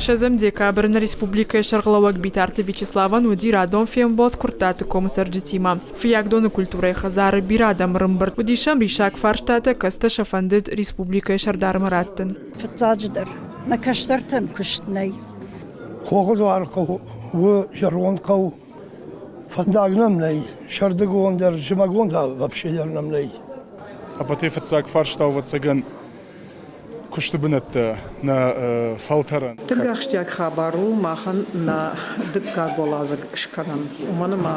Ссӕдзӕм декабры нӕ республикӕйы сӕргълӕууӕг Битарты Вячеславӕн уыди радон фембӕлд Куырттаты комы цӕрджытимӕ. Фыййагдоны культурӕйы хӕдзары бирӕ адӕм ӕрӕмбырд. Уыдис сӕм риссаг фарстатӕ, кӕцытӕ сӕ фӕндыд республикӕйы сӕрдармӕ раттын. Фыццаджыдӕр, нӕ кӕстӕртӕн куыст нӕй. Хохы дзуар хъӕу у зӕронд хъӕу. Фӕндаг нӕм нӕй, сӕрдыгон дӕр, зымӕгон та вообще дӕр нӕм нӕй. Ӕппӕтӕй фыццаг фарста, ӕвӕццӕгӕн, куысты бынӕттӕ нӕ фӕлтӕрӕн. Тынг ахсджиаг хабар у махӕн нӕ дыккаг уӕладзыг скӕнын, уымӕн ӕмӕ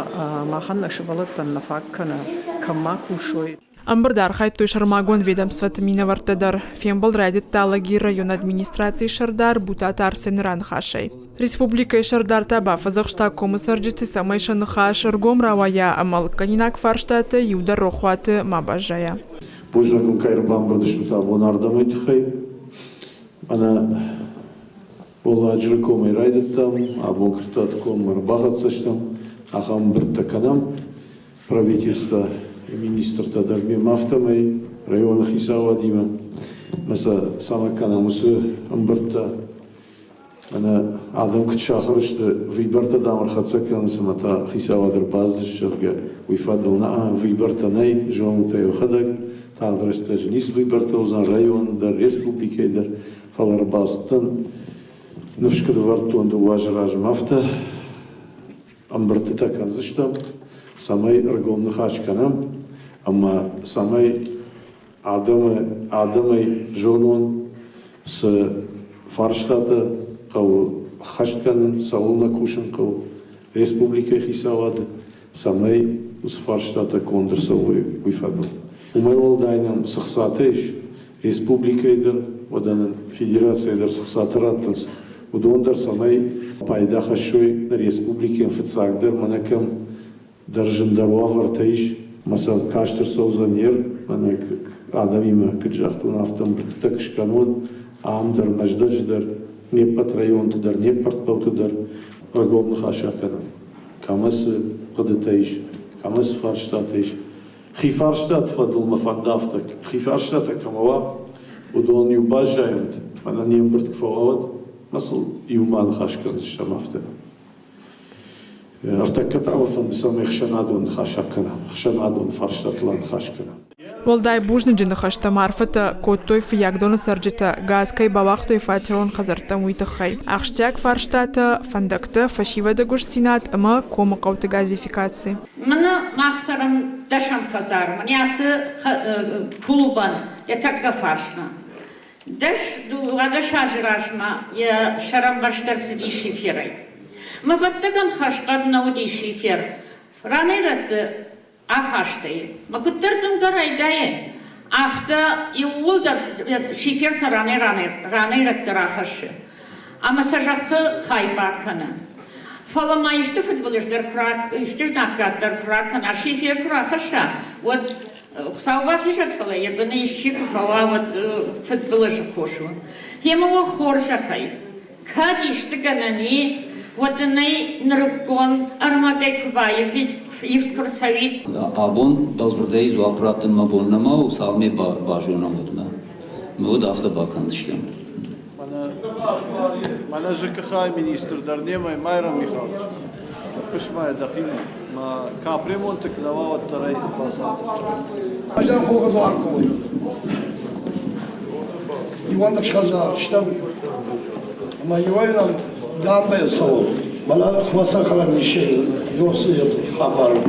махӕн нӕ сывӕллӕттӕн нӕ фаг кӕны, кӕм ма кусой. Ӕмбырды архайдтой сӕрмагонд ведомствоты минӕвӕрттӕ дӕр. Фембӕлд райдыдта Алагиры районы администрацийы сӕрдар Бутаты Арсены раныхасӕй. Республикӕйы сӕрдар та бафӕдзӕхста комы цӕрджыты, цӕмӕй сӕ ныхас ӕргом рауайа ӕмӕ лыггӕнинаг фарстатӕ иу дӕр рохуаты ма баззайа. Бузныг уын, кӕй ӕрбамбырд стут абон ардӕм, уый тыххӕй. Мӕнӕ Уӕлладжыры комӕй райдыдтам, абон Куырттаты коммӕ ӕрбахӕццӕ стӕм, ахӕм ӕмбырдтӕ кӕнӕм. Правительство, министртӕ дӕр мемӕ афтӕмӕй, районы хицауадимӕ. Мӕ сӕ цӕмӕ кӕнӕм уыцы ӕмбырдтӕ. Мӕнӕ адӕм куыд сахуыр сты, выбортӕ дам ӕрхӕццӕ кӕнынц ӕмӕ та хицауад ӕрбацыдысты, зӕгъгӕ, уый фӕдыл нӕ выбортӕ нӕй, зонут ӕй уӕхӕдӕг, тагъд рӕстӕджы ницы выбортӕ уыдзӕн районы дӕр, республикӕйы дӕр, фӕлӕ ӕрбацыдтӕн, ныфс куыд ӕвӕрдтон дыууӕ азы размӕ, афтӕ ӕмбырдтытӕ кӕндзыстӕм, цӕмӕй ӕргом ныхас кӕнӕм ӕмӕ цӕмӕй адӕмы адӕмӕй зонон, цы фарстатӕ хъӕуы ӕххӕст кӕнын, цӕуылнӕ кусын хъӕуы республикӕйы хицауады, цӕмӕй уыцы фарстатӕ конд ӕрцӕуой, уый фӕдыл. Уымӕй уӕлдай нӕм цы хцатӕ ис республикӕйы дӕр, уӕдӕ нын федерацийӕ дӕр цы хцатӕ раттынц, уыдон дӕр цӕмӕй пайда хӕссой нӕ республикӕйӕн фыццагдӕр мӕнӕ кӕм дӕр зындӕр уавӕртӕ ис, ӕмӕ сӕ каст ӕрцӕудзӕн не мӕнӕ адӕмимӕ, куыд загътон, афтӕ ӕмбырдтытӕ куы скӕнон, ам дӕр, Мӕздӕджы дӕр, не ппӕт районты дӕр, не ппӕт хъӕуты дӕр ӕргом ныхас акӕнӕм. Кӕмӕ цы хъуыдытӕ ис, кӕмӕ цы фарстатӕ ис. Хи фарстаты фӕдыл мӕ фӕнды афтӕ, хи фарстатӕ кӕмӕ уа, уыдон иу баззайӕнт, мӕнӕ не мбырд куы фӕуа, уӕд мӕ сыл иумӕ аныхас кӕндзыстӕм афтӕ. Ӕртӕккӕ та мӕ фӕнды, цӕмӕй ӕхсӕнадон ныхас акӕнӕм, ӕхсӕнадон фарстатыл аныхас кӕнӕм. Уӕлдай бузныджы ныхӕстӕм арфӕтӕ кодтой Фыййагдоны цӕрджытӕ, газ кӕй бауагътой фатерон хӕдзӕрттӕм, уый тыххӕй. Ахсджиаг фарстатӕ, фӕндӕгтӕ, фӕсивӕды гуырдздзинад ӕмӕ комы хъӕуты газификаци. Мӕнӕ мах цӕрӕм дӕсӕм хӕдзары, мӕнӕ ацы клубӕн йӕ тӕккӕ фарсмӕ. Дӕс, 12 азы размӕ йӕ сӕрӕмбӕрзт ӕрцыди шиферӕй. Мӕ фӕццӕгӕн хӕрзхъӕд нӕ уыди шифер. Ранӕй-рӕтты афастӕй. Мӕ куыддӕр дымгӕ райдайы, афтӕ иууылдӕр шифертӕ ранӕй-рӕтты рахӕссы ӕмӕ сӕ зӕххы хай бакӕны. Фӕлӕ ма исты фыдбылыз дӕр куы исты знаггад дӕр куы ракӕна, шифер куы рахӕсса, уӕд Хуыцау бахизӕд, фӕлӕ йӕ быны исчи куы фӕуа, уӕд фыдбылызы хос у. Гъемӕ уӕ хорзӕхӕй, кӕд исты гӕнӕн и, уӕд ын ӕй нырыккон ӕрмӕгӕй куы баивид, ивд куы рцӕуид. Абон бӕлвырдӕй дзуапп раттын мӕ бон нӕма у, цалынмӕ базонӕм, уӕдмӕ. Мӕ уд афтӕ бакӕндзыстӕм. Мӕнӕ ЖКХ-йы министр дӕр немӕ Майрӕм Михайлович, ныффыс ма йӕ дӕхимӕ. Ма капремонты куы нӕ уа, уӕддӕр ӕй бацалцӕг кӕн. Ӕз хохы дзуар хъӕуы. Иуӕндӕс хӕдзар стӕм ӕмӕ иуӕй нӕм дамбӕ цӕуы. Мӕнӕ Хвасахранилищейы Йосы хабар у.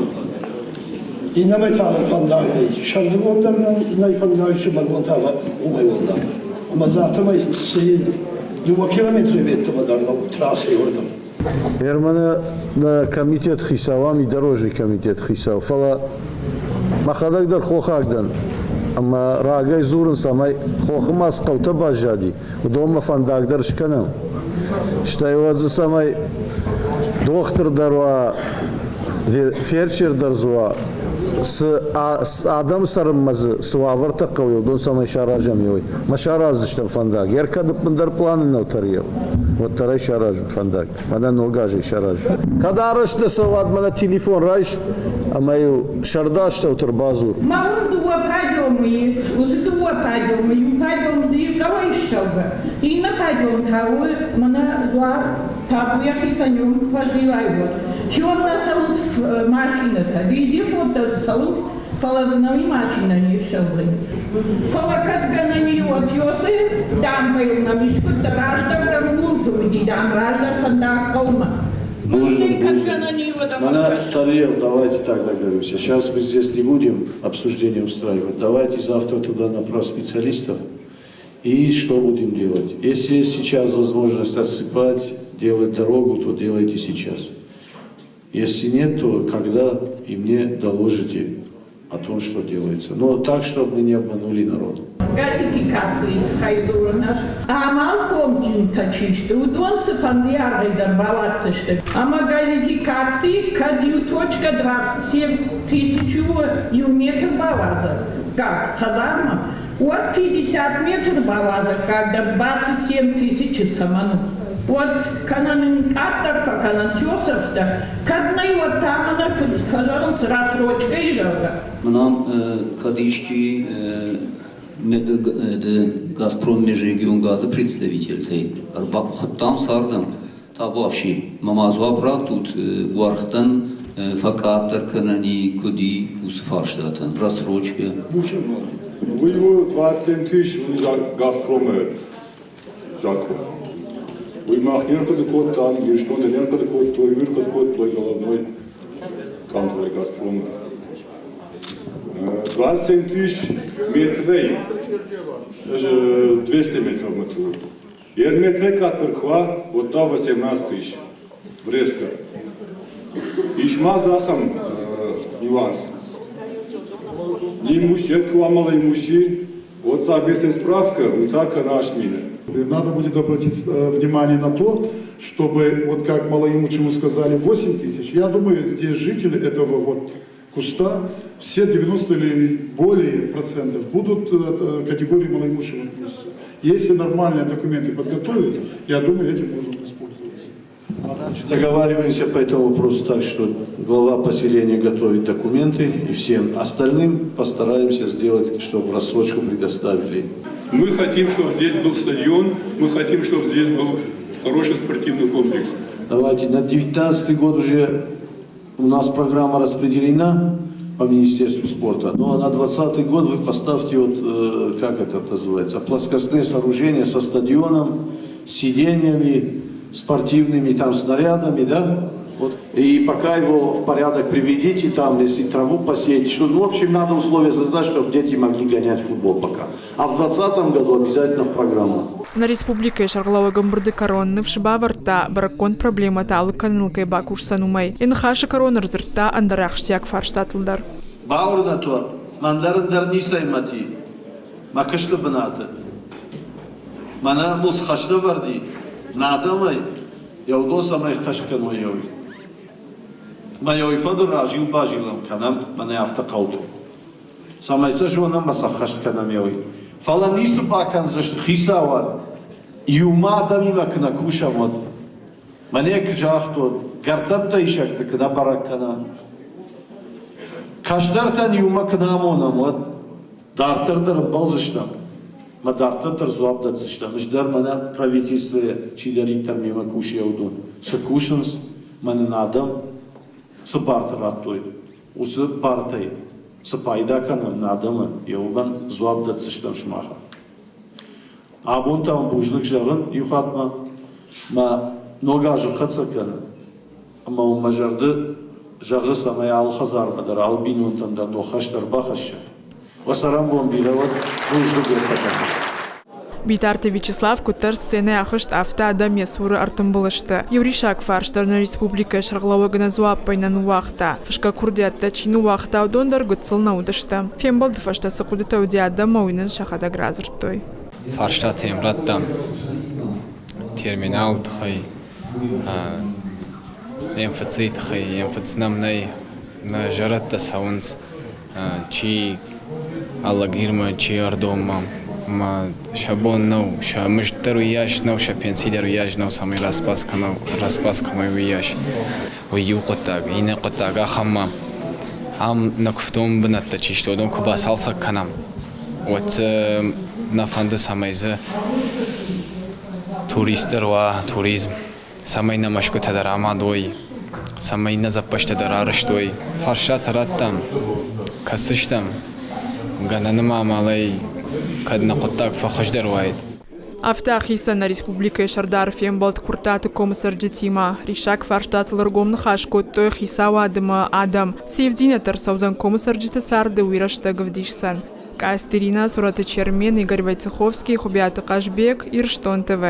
Иннӕмӕй та нын фӕндаг нӕй. Сӕрдыгон дӕр нын нӕй фӕндаг, зымӕгон та уымӕй уӕлдай. Ӕмӕ дзы афтӕмӕй цы дыууӕ километры йеддӕмӕ дӕр нӕу трассӕйы уырдӕм. Германы нӕ комитет хицау, ам и дорожный комитет хицау, фӕлӕ мӕхӕдӕг дӕр хохаг дӕн ӕмӕ рагӕй дзурын, цӕмӕй хохы ма цы хъӕутӕ баззади, уыдонмӕ фӕндаг дӕр скӕнӕм. Стӕй уӕд дзы цӕмӕй дохтыр дӕр уа, фельдшер дӕр дзы уа, цы адӕм цӕрынмӕ дзы цы уавӕртӕ хъӕуы, уыдон цӕмӕй саразӕм, уый. Мӕ сараздзыстӕм фӕндаг. Ӕркӕд ӕппындӕр планы нӕу Тариел, уӕддӕр ӕй саразут фӕндаг. Мӕнӕ ног азӕй саразут. Кӕд арӕзт нӕ цӕуа, уӕд мӕнӕ телефон райс. Ӕмӕ-иу сӕрдастӕуты ӕрбадзур. Мӕ уым дыууӕ пагьомы и, уыцы дыууӕ пагьомы иу пагьом дзы и хъӕуӕй ссӕугӕ, иннӕ пагьом та у мӕнӕ дзуар табу йӕхицӕн уым куы фӕзилай, уӕд. Хион нӕ цӕуынц машинӕтӕ, вездеходтӕ дзы цӕуынц, фӕлӕ дзы нӕуи машинӕ не ссӕудзӕни. Фӕлӕ кӕд гӕнӕн и, уӕд Йосы дамбӕйыл нӕм искуыддӕр раздӕр дӕр ууылты уыди, дам, раздӕр фӕндаг хъӕумӕ. Бузныг, бузныг. Мӕнӕ, Тариэл, давайте так договоримся. Сейчас мы здесь не будем обсуждение устраивать. Давайте завтра туда направь специалистов. И что будем делать? Если есть сейчас возможность отсыпать, делать дорогу, то делайте сейчас. Если нет, то когда и мне доложите о том, что делается. Но так, чтобы мы не обманули народ. Газификацийы тыххӕй дзурын ӕз. Амалхъомджынтӕ чи сты, уыдон цыфӕнды аргъӕй дӕр бауадздзысты. Ӕмӕ газификаци кӕд иу точка 27 тысячи у иу метр бауадзӕггаг хӕдзармӕ, уӕд 50 метр бауадзӕггаг дӕр 27 тысячи цӕмӕн у? Уӕд кӕнӕ нын къаддӕр фӕкӕнӕнт Йосефтӕ, кӕд нӕй, уӕд та мӕнӕ куыд фӕзӕгъынц рассрочкӕйы, зӕгъгӕ. Мӕнӕн кӕд исчи Газпром межрегионгазы представительтӕй ӕрбахуыдтам цардӕм, табуафси, мӕ ма дзуапп раттут, уӕргътӕн фӕкъаддӕр кӕнӕн и, куыд и уыцы фарстатӕн, рассрочкӕ. Уый у 27 тысяч Газпромы закъон. Уый мах не рхъуыды кодтам, Ирыстоны не рхъуыды кодтой, уый рхъуыды кодтой головной контроль Газпрома. 27 тысяч метрей, 200 метров метру. Ер метрей къаддӕр куы уа, уӕд та 18 тысяч врезка. Ис ма дзы ахӕм нюанс. Имущ, куы амала имущи, Вот соответствие справка у так наш мины. Надо будет обратить внимание на то, чтобы, вот как малоимущему сказали, 8 тысяч, я думаю, здесь жители этого вот куста, все 90 или более процентов будут категории малоимущего относиться. Если нормальные документы подготовить, я думаю, этим можно воспользоваться. Договариваемся по этому вопросу так, что глава поселения готовит документы, и всем остальным постараемся сделать, чтобы рассрочку предоставили. Мы хотим, чтобы здесь был стадион, мы хотим, чтобы здесь был хороший спортивный комплекс. Давайте, на 19 год уже у нас программа распределена по Министерству спорта, но на 20 год вы поставьте, вот, как это называется, плоскостные сооружения со стадионом, сиденьями, спортивными там снарядами, да? Вот. И пока его в порядок приведите, там, если траву посеять, что, ну, в общем, надо условия создать, чтобы дети могли гонять футбол пока. А в 2020 году обязательно в программу. Нӕ республикӕйы сӕргълӕууӕг ӕмбырды кӕрон ныфс бавӕрдта, бӕрӕггонд проблемӕтӕ алыг кӕныныл кӕй бакусдзӕн, уымӕй. Йӕ ныхасы кӕрон ӕрдзырдта ӕндӕр ахсджиаг фарстатыл дӕр. Бауырнӕт уӕ, мӕн дӕр ӕндӕр ницӕй мӕт и мӕ куысты бынаты. Мӕнӕ мыл цы хӕслӕвӕрд и нӕ адӕмӕй, йӕ уыдон цӕмӕй хӕст кӕной, уый. Мӕ йӕ уый фӕдыл разил-базилӕн кӕнӕм мӕнӕ афтӕ хъӕуты. Цӕмӕй сӕ зонӕм ӕмӕ сӕххӕст кӕнӕм йӕ уый. Фӕлӕ ницы бакӕндзысты хицауад, иумӕ адӕмимӕ куы нӕ кусӕм, уӕд. Мӕнӕ куы загътон, гӕртӕмттӕ исӕгты куы нӕ бӕрӕг кӕна. Кӕстӕртӕн иумӕ куы нӕ амонӕм, уӕд дарддӕр дӕр ӕмбӕлдзыстӕм мӕ дарддӕр дӕр дзуапп дӕтдзыстӕм. Ӕз дӕр мӕнӕ правительствойы чидӕриддӕр мемӕ кусы, уыдон цы кусынц, мӕнӕн адӕм цы бартӕ радтой, уыцы бартӕй цы пайда кӕнӕм нӕ адӕмы, йӕ уымӕн дзуапп дӕтдзыстӕм сымахӕн. Абон та уын бузныг зӕгъын иу хатт ма мӕ ног азы хӕццӕ кӕны ӕмӕ уын мӕ зӕрды зӕгъы, цӕмӕй алы хӕдзармӕ дӕр, алы бинонтӕн дӕр ног хӕст ӕрбахӕсса. Уӕ цӕрӕнбон бирӕ уӕд, бузныг уе ппӕтӕн. Битарты Вячеслав куыддӕр сценӕйы ахызт, афтӕ адӕм йӕ цуры ӕртымбыл сты. Иу риссаг фарст дӕр нӕ республикӕйы сӕргълӕууӕг ӕнӕ дзуаппӕй нӕ ныууагъта. Фысгӕ курдиӕттӕ чи ныууагъта, уыдон дӕр гыццыл нӕ уыдысты. Фембӕлды фӕстӕ цы хъуыдытӕ уыди адӕммӕ, уый нын сӕхӕдӕг радзырдтой. Фарстатӕ йӕм радтам терминалы тыххӕй, МФЦ-йы тыххӕй. МФЦ нӕм нӕй, нӕ зӕрӕдтӕ цӕуынц чи Алагирмӕ, чи Ардонмӕ. Ӕмӕ сӕ бон нӕу, сӕ мызд дӕр уыйас нӕу, сӕ пенси дӕр уыйас нӕу, цӕмӕй распас кӕной уыйас. Уый иу хъуыддаг. Иннӕ хъуыддаг ахӕм ма. Ам нӕ куывдон бынӕттӕ чи сты, уыдон куы бацалцӕг кӕнӕм, уӕд дзы нӕ фӕнды, цӕмӕй дзы турист дӕр уа, туризм, цӕмӕй нӕ мӕсгуытӕ дӕр амад уой, цӕмӕй нӕ дзӕппӕзтӕ дӕр арӕзт уой. Фарстатӕ радтам, кӕсдзыстӕм, гӕнӕны ма амалӕй кӕд нӕ хъуыддаг фӕхуыздӕр уаид. Афтӕ ахицӕн нӕ республикӕйы сӕрдары фембӕлд Куырттаты комы цӕрджытимӕ. Риссаг фарстатыл ӕргом ныхас кодтой хицауад ӕмӕ адӕм. Цы ивддзинӕдтӕ ӕрцӕудзӕн комы цӕрджыты царды, уый рӕстӕг ӕвдисдзӕн. Къацты Иринӕ, Сураты Чермен, Игорь Войцеховский, Хуыбиаты Хъазбег, Ирыстон ТВ.